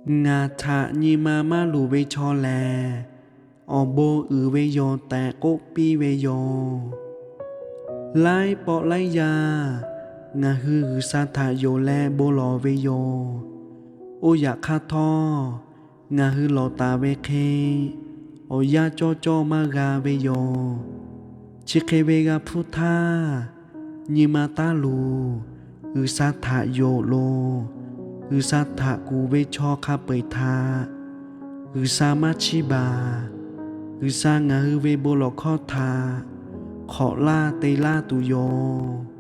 Ngaˬ htaꞈ nyi ma maˇ luˬ ve chaw lehˬ, awˬ bon uiˍ ve yoˬ tehꞈ k'oˆ piˇ ve yoˬ. Laiˉ pawˆ laiˉ yaˇ ngaˬ hui G'uiˬsha htaꞈ yonˍ leh bon lawˬ ve yoˬ. Oˇ yaꞈ hk'aˇ htawˇ, ngaˬ hui lawˬ taˍ ve hk'e awˬ yanˇ cawˇ cawˇ maˇ g'a ve yoˬ. Chi hk'e ve g'a hpuˇ htaˇ, nyi ma taˇ luˬ. G'uiˬsha htaꞈ yonˍ loˬ. G'uiˬsha htaꞈ kuˬ ve chaw hk'a peu-eˬ htaꞈ G'uiˬsha maˇ chiˇ baˬ. G'uiˬsha ngaˬ hui ve bon lawˬ hkawˇ htaꞈ hk'awꞈ laˇ te laˇ tuˬ yoˬ.